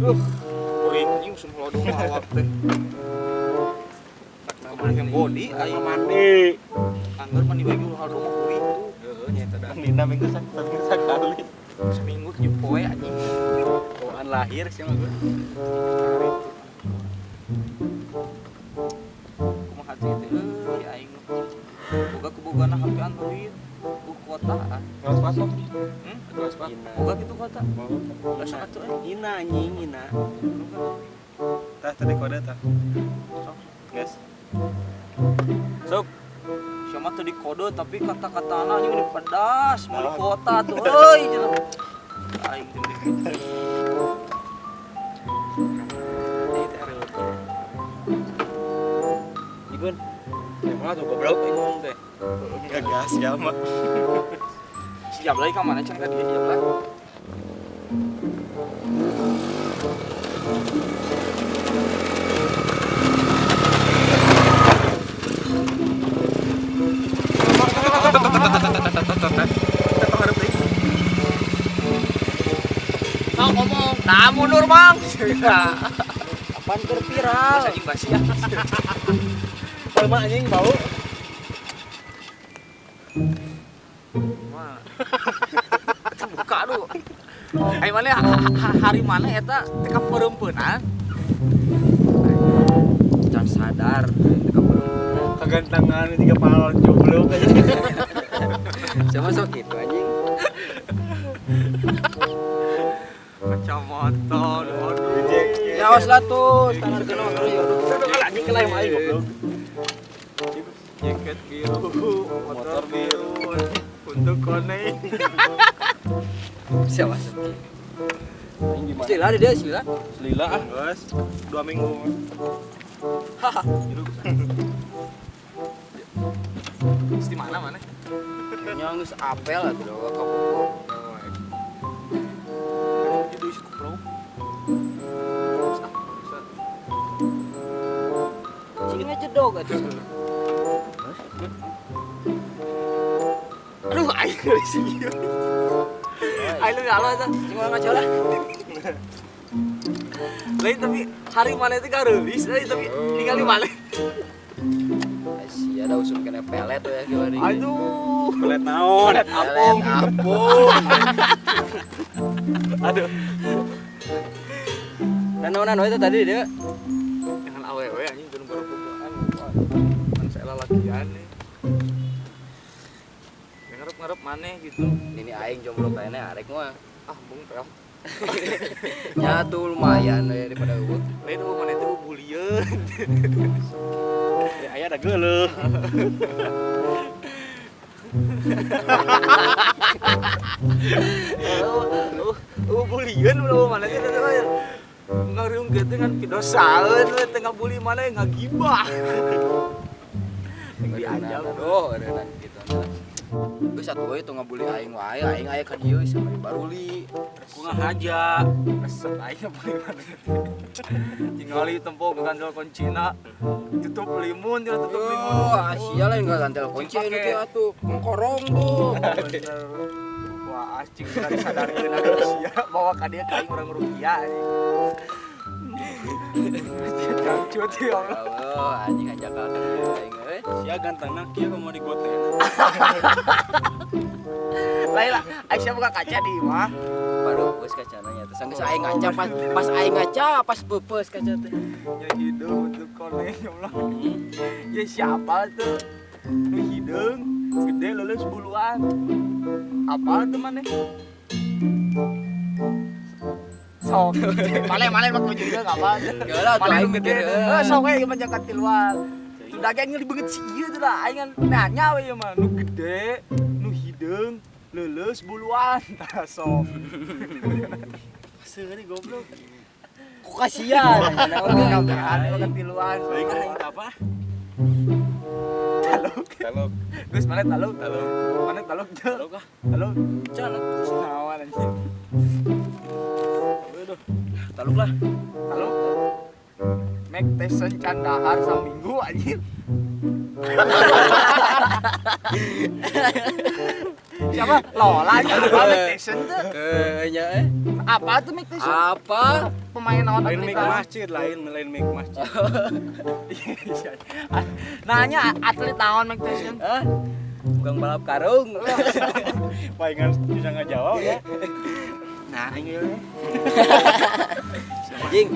Kuring anjing usum holodong awak teh. Yang body aing mandi. Angger mandi baju holodong mah kuring tuh. Heeh, nya eta dah. Nina minggu sakali. Seminggu 7 poe anjing. Bawaan lahir sih mah gue. Kumaha teh euy aing. Boga kubogana HP Android. Ku kuotaan. Ngelos masuk. Ngelos masuk. Boga kitu kuota. Boga sok atuh euy. Ina anjing, ina. Tah tadi kode tah. Sok. Guys. Sok. Siapa tuh di kode tapi kata-katana anjing udah pedas, mau di kuota tuh euy cenah. Aing teh. Igun. Ya mah tuh goblok aing ngomong teh. Gagas ya mah. Si Jablay ka mana can ka dieu si Jablay? Mau ngomong, nah mundur mang. Apaan keur viral? Anjing basi ya. Mah anjing bau. Mah. Terbuka aduh. Ai mana hari mana eta teh kapeureumpeunan? Can sadar teh kapeureumpeunan. Kagantangan tiga pahlawan jomblo aja. Sama sok gitu anjing. Kacamata aduh. Ya awas lah tuh, standar kena ya. Anjing kena yang aing goblok. Jaket biru, motor biru, untuk koneng. Siapa sih? Ini Sila dia sila. Selila ah, guys. 2 minggu. Haha. Di mana mana? Kayaknya geus apel atuh da ka Bogor. Itu isi kupro. Cing ngejedog atuh. Aduh, aing geus ieu. Aing lu ngalo eta, cing urang ngaco lah. Lain tapi hari mana itu gareulis euy tapi ningali mana. Sia da usum kena pelet ya gimana. Aduh, pelet naon? Pelet apung. Apung. Aduh. Nanaonan we tadi dia. Jangan awewe anjing teu baru-baruan. Kan saya lalakian nih. Ngarep-ngarep maneh gitu. Ini aing jomblo kayaknya arek mah. Ah, bung teh. Ya tuh lumayan we daripada eueuh. Lain eueuh maneh teh bulieun. Ya aya da geuleuh. Eueuh bulieun eueuh maneh teh ngariung gitu kan pidosaeun we teh ngabuli maneh ngagibah. Diajak doh eureunnan kitu. Geus atuh we tong ngabuli aing wae, aing aya ka dieu sama baruli. Ku ngahaja, resep aing ngabuli maneh. Tingali tempo gandel kuncina, tutup limun, tidak tutup limun. Oh, Asia lain gantel kunci anu teh atuh, mengkorong tuh. Bener. Wah, cing tadi sadarkeun sia bawa ka dieu ka aing urang rupiah anjing. Cangcut ya Allah. Allah, anjing ngajakal ka dieu aing euy. Sia gantengna kieu komo digoten. Lain lah, aing sia buka kaca di imah. Baru geus kacana nya teh. Sanggeus aing ngaca pas aing ngaca pas peupeus kaca teh. Ya hideung untuk koneng ya Allah. Ya siapa tuh? Nu hideung, gede leuleus buluan. Apa tuh maneh? Sok. Male-male mah kudu juga apa. Geula tuh aing gede. Heeh, sok we ieu mah jangan tiluan. Udah aing beungeut si ieu tuh lah, aing nanya we ieu mah nu gede, nu hideung, leuleus buluan tah sok. Seuri goblok. Ku kasihan kabehan urang tiluan. Aing apa? Taluk. Taluk. Geus mana taluk? Taluk. Mana taluk jeung? Taluk ah. Taluk. Caluk. Naon anjing. Aduh. Taluk lah. Taluk. Mike Tyson can dahar saminggu anjing. Siapa? Lola apa Mike Tyson tuh? Nya eh. Apa tuh Mike Tyson? Apa? Pemain naon Lain mic atlet? Masjid, lain lain mic masjid. Nanya atlet naon Mike Tyson? Hah? Tukang balap karung. Palingan bisa ngajawab ya. Nah, ini Anjing.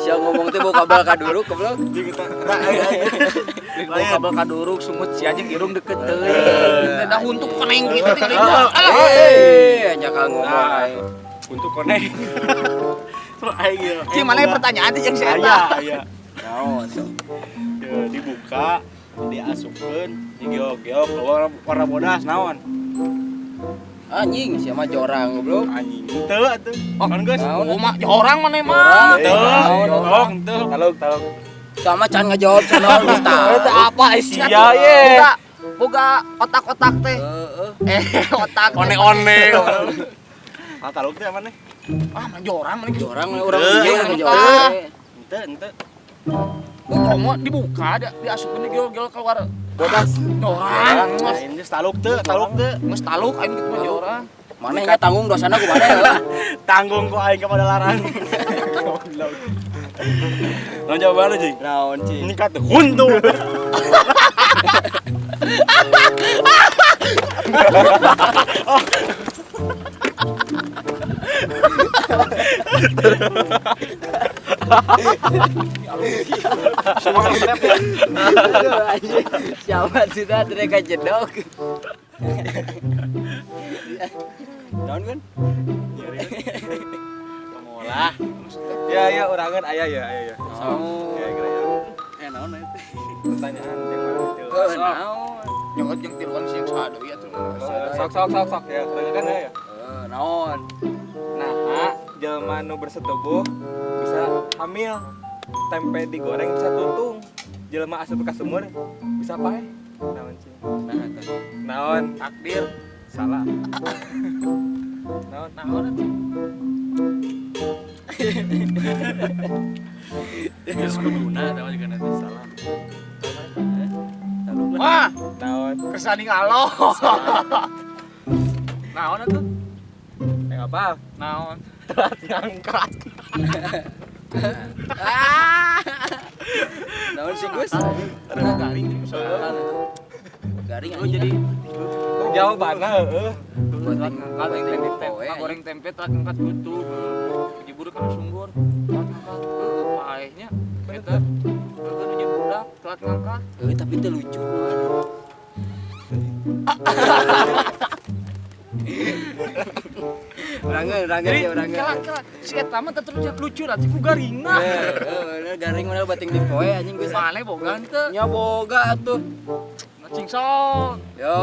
Sia ngomong teh bawa kabel ka duruk goblok. Jeung kita Bawa kabel ka duruk sungut si anjing irung deket teuing. Da huntuk koneng kitu teh. Eh, nya kal ngomong Nah. aing. Untuk koneng. Terus aing ieu. Cing mana pertanyaan teh jeung si Aya, eta? aya. Naon sok. Ya, dibuka, diasupkeun, digeok-geok keluar warna bodas naon? Anjing sia mah jorang goblok. Anjing teu atuh. Kan geus. Naon? Oh, mah jorang mana mah. Teu, Naon? tolong teu, taluk taluk. Sama can ngajawab can naon geus tahu. Eta apa sih? Iya, ye. Boga boga otak-otak teh. Heeh. Otak. teh. One-one. Ah, taluk teh mana? Ah, mah jorang mana gitu. Jorang urang Teu, ieu teu. ngajawab. Henteu, henteu. Oh, komo dibuka ada diasupkeun digeol-geol keluar. Bodas. Jorang. Nah, ini taluk teu, taluk teu. Geus taluk aing gitu mah jorang. Mana yang tanggung dosana ku mana ya? Tanggung ku aing kepada larang. Goblok. Naon jawabanna, Jing? Naon cing? Ini kata huntu. Aduh, anjing. Siapa sudah mereka jedok. Naon kan? Pengolah. Ya ya urangan aya ya aya ya. Oh. Ya kira ya. Eh naon itu? Pertanyaan yang mana itu? Eh naon? Nyawa jeung tiluan sih yang saha deui atuh. Sok sok sok sok ya, kan ya. Eh naon? Nah, jelema nu bersetubuh bisa hamil, tempe digoreng bisa tutung, jelema asup ka sumur bisa paeh. Naon cing? Nah, tah. Naon? Takdir. Salah. Naon? Naon atuh? Geus kuduna eta mah juga nanti salah. Wah, Naon? kersani ngalo. Naon atuh? Eh apa? Naon? Telat ngangkat. Ah. Naon sih Gus? Aduh garing jadi misalkan. Garing Lu jadi Jawabanna heeh. telat ngangkat Penting tempe, poe, goreng tempe telat ngangkat butuh. Dijebur kana sumur. Telat ngangkat. Heueuh paehnya eta. Heueuh nu jeung budak telat ngangkat. Eh tapi teu lucu mah. Urangeun, urangeun Jadi ya urangeun. kela kela si eta mah teu lucu lucu lah ku garingna. Heeh, garing mana bating di poe anjing geus. Mane boga henteu? Nya boga atuh. Ngecing sok. Yo.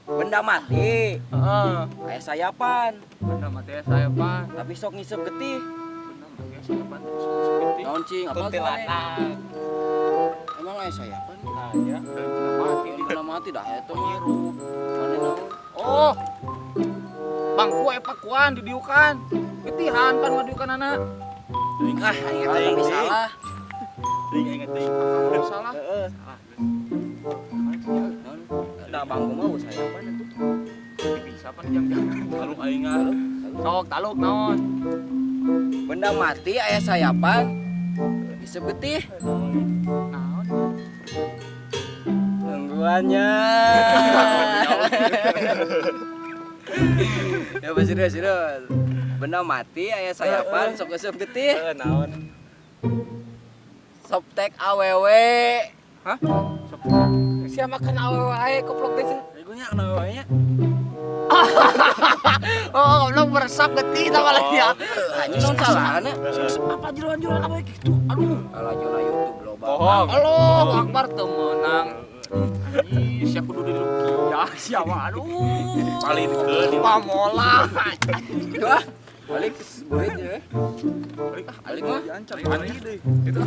Benda mati, Heeh. aya sayapan, Benda mati sayapan. tapi sok ngisep getih. Benda mati sayapan tapi sok seperti. Naon cing, apa Kuntilanak. Emang aya sayapan? Aya. Benda mati. Benda mati dah eta ngirup. Mana naon? Oh. Bangku aya pakuan didiukan. Getihan pan ngadiukan anak. Ah, aing eta tapi salah. Teuing aing teuing. Salah. Heeh. Naon? Da bangku mah eueuh sayapan atuh. Bisa pan jang-jangan. Taluk aing ah. Sok taluk naon? Benda mati aya sayapan, ngisep getih. Naon? Nungguannya. Ya apa serius serius. Benda mati aya sayapan sok ngisep getih. Heeh, naon? Soptek awewe. Hah? Sok. Sia makan awewe wae koplok teh. Ieu nya naon wae nya? Oh, goblok meresap getih sama lagi ya. Anjing naon salahna? Apa jeroan-jeroan awewe gitu? Aduh. Alah jona YouTube loba. Bohong. Allahu Akbar teu meunang. Ih, sia kudu dirukiah sia mah. Aduh. Palidkeun. Pamola. Wah, balik burit ya. Balik ah, Balik mah. Mandi deui. Itu.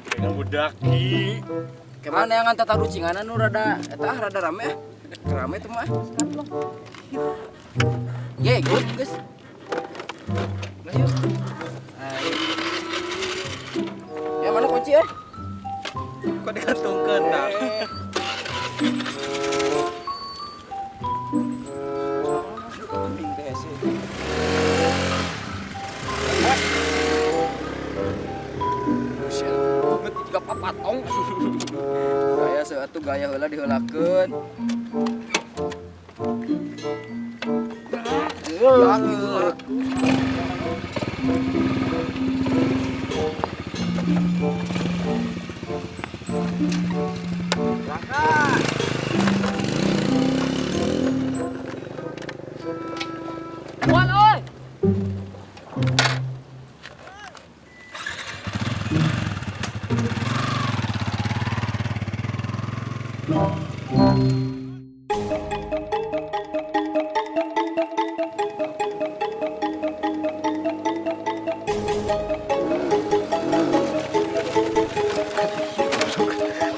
Pengen budak ki. Kemana yang ngantar tarucinganan nu rada eta ah rada rame ah. Rame tuh mah. Ye, geus geus. Geus yuk. Ayo. Ya mana kunci eh? Kok digantungkeun tah? Eh. Penting teh hese. Buset, banget juga papatong. Gaya seutuh gaya heula diheulakeun. Ya heula. Berangkat. Wan oi.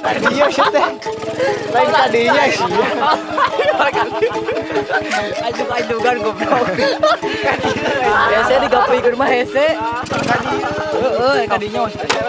Tadinya sih teh. Lain tadinya sih. Ajuk-ajukan goblok. Hese digapuikeun mah hese. Heeh, kadinya maksudnya.